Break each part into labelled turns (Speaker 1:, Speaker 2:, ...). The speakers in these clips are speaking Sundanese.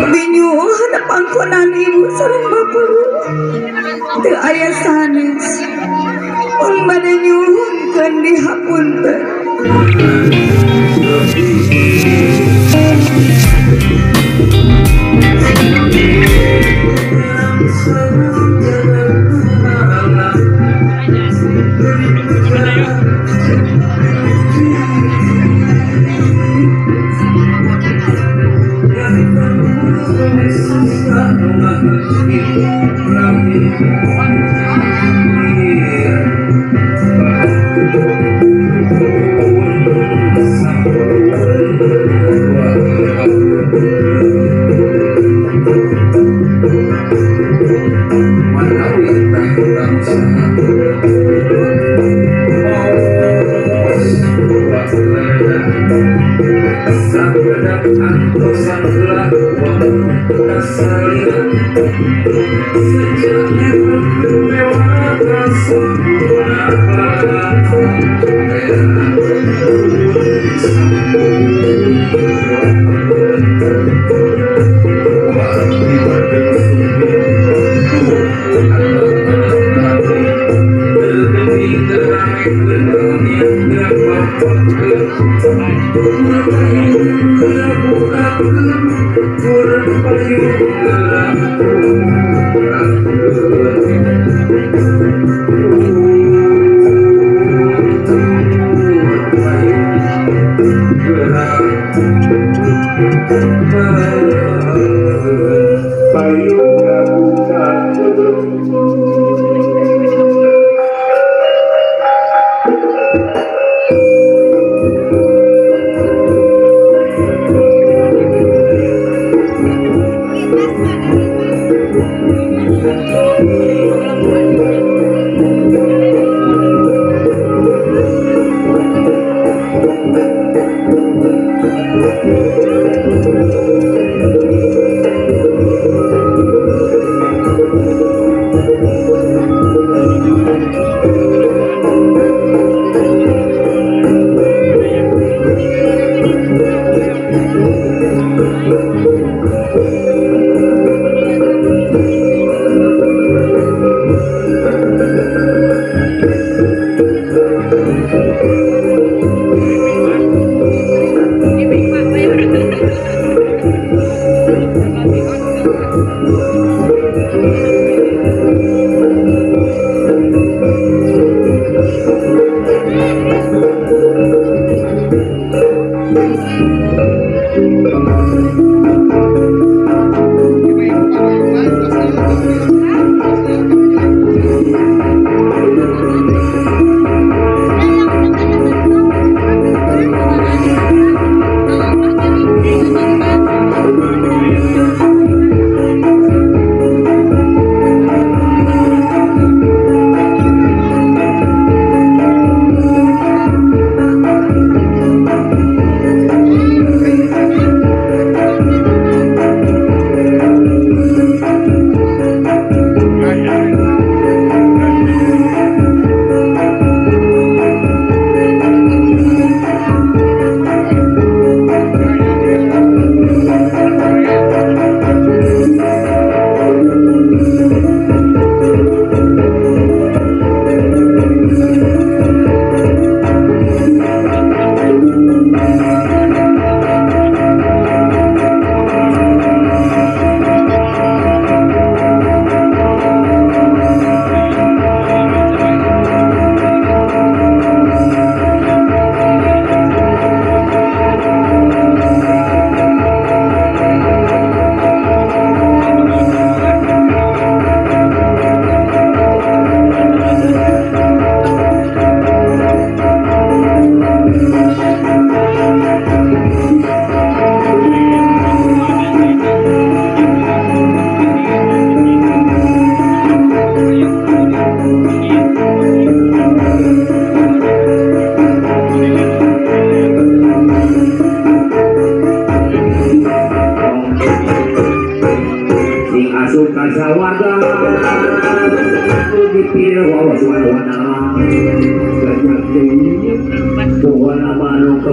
Speaker 1: Binyuhan pangkonan ibu sareng bapak teu aya sanes mun bade nyuhunkeun dihapunten.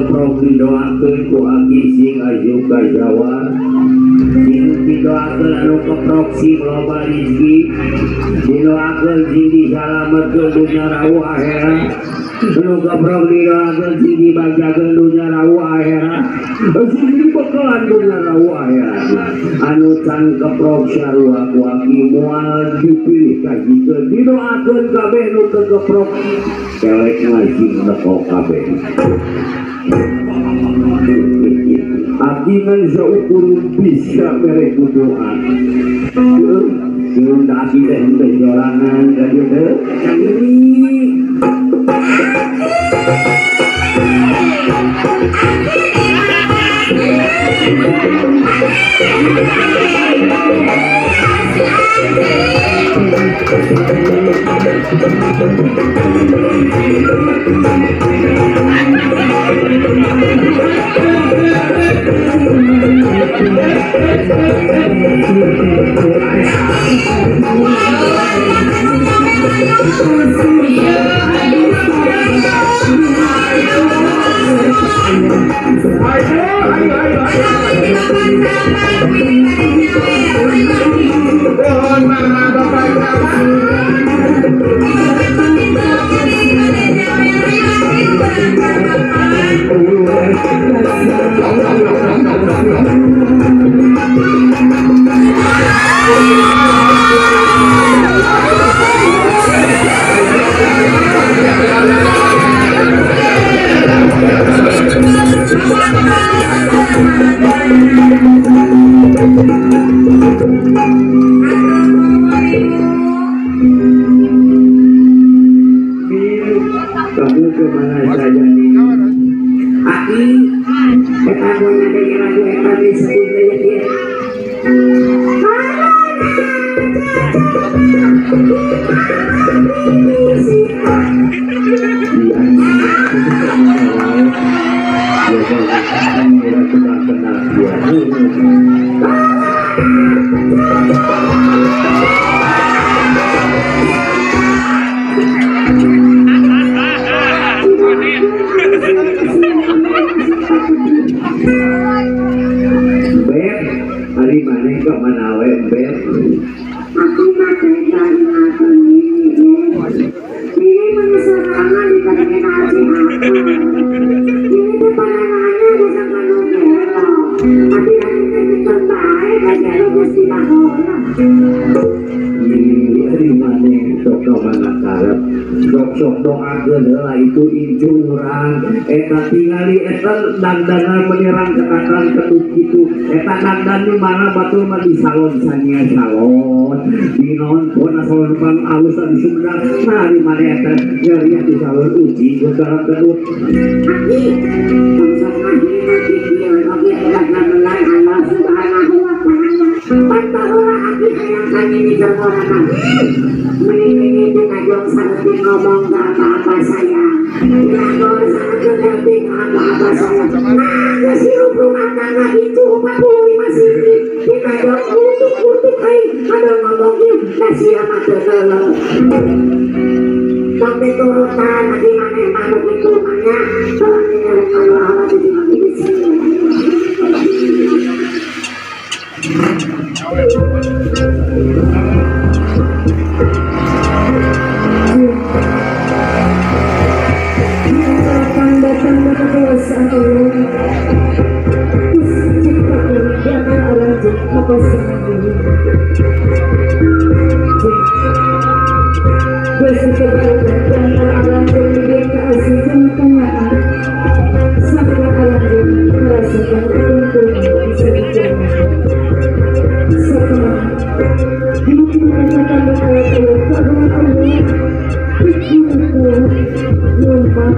Speaker 2: keprok didoakeun ku abdi sing asup ka sawah. Sing didoakeun anu keprok sing loba rezeki. Didoakeun sing disalametkeun dunya rawuh akhirat. Anu keprok didoakeun sing dibajakeun dunya rawuh akhirat. Sing dibekalan dunya rawuh akhirat. Anu can keprok sarua ku abdi moal dipilih kasihkeun. Didoakeun kabeh nu teu keprok kelek ngajing teko kabeh. Abdi ngan saukur bisa mere doa. Siun abdi teh henteu sorangan ka dieu teh. Ini kamu kemana saja nih? Aki, Hari mana ke mana we Beb?
Speaker 3: Aku makan dari aku ini. Ini menyesarangan di tangan aku. Ini tuh panangannya bisa menunggu. Tapi nanti itu terbaik aja lu mesti mahola.
Speaker 2: Ini hari mana sok ke mana karep? Sok-sok doakeun heula itu incu urang. Eta tingali eta dandanan menyerang kekakang ketuk kitu. Eta dandan di mana batur mah di salon sania salon. Di naon pona salon pang alus di Sumedang. Nah di mana eta nyariah di salon uji gegaran kedut.
Speaker 3: Aki, sok ngahina kieu oge dandanan Allah Subhanahu wa taala. Pantaheula aki hayang ka nini keur Mending itu kagok sangat ngomong apa-apa saya. Kagok sangat ngerti apa-apa saya. Nah, sirup rumah tangga itu 45 sini. Kita kagok kutuk-kutuk hai. Ada ngomong yuk, nasi sama telur. Sampai turutan, lagi mana-mana itu mana. Kalau ini kalau awak itu lagi di sini.
Speaker 1: Tanda-tanda kekuasaan Allah ciptakan di antara alam kekuasaan ini. Bersetelah di antara alam kemudian keasikan kenyataan sampai alam merasakan keuntungan bisa dijamin. Setelah dibuktikan tanda ayat-ayat keagungan Allah, pikirku numpang.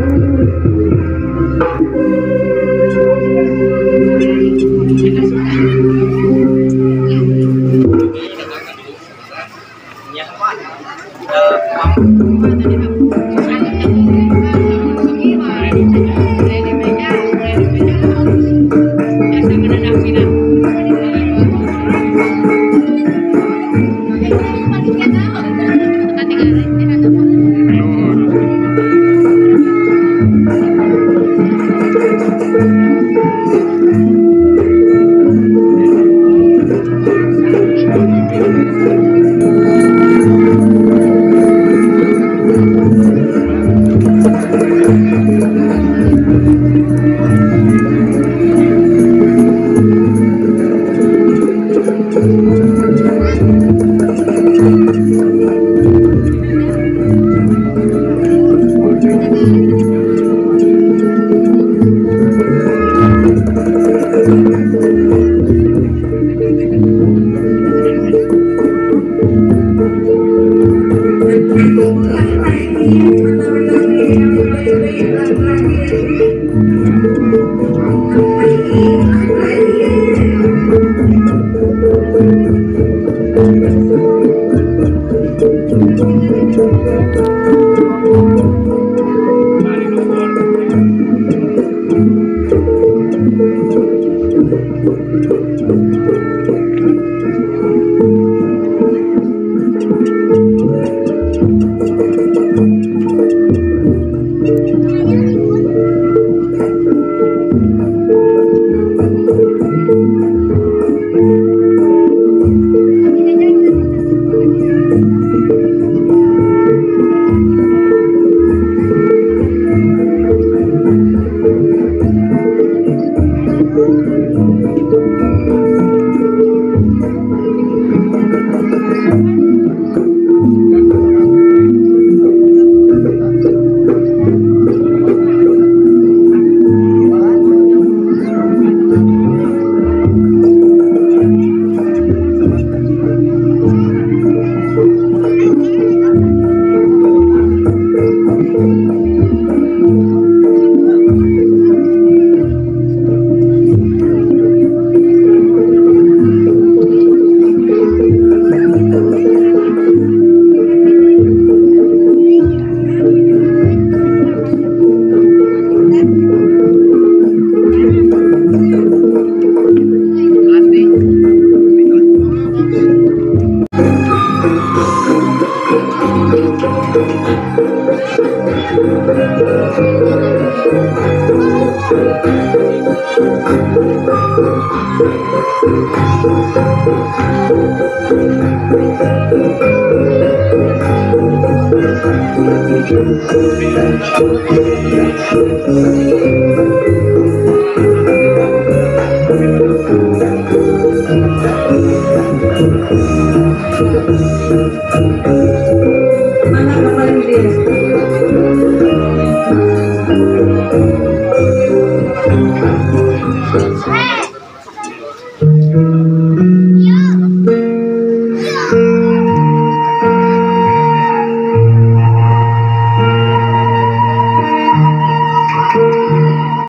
Speaker 3: Hey!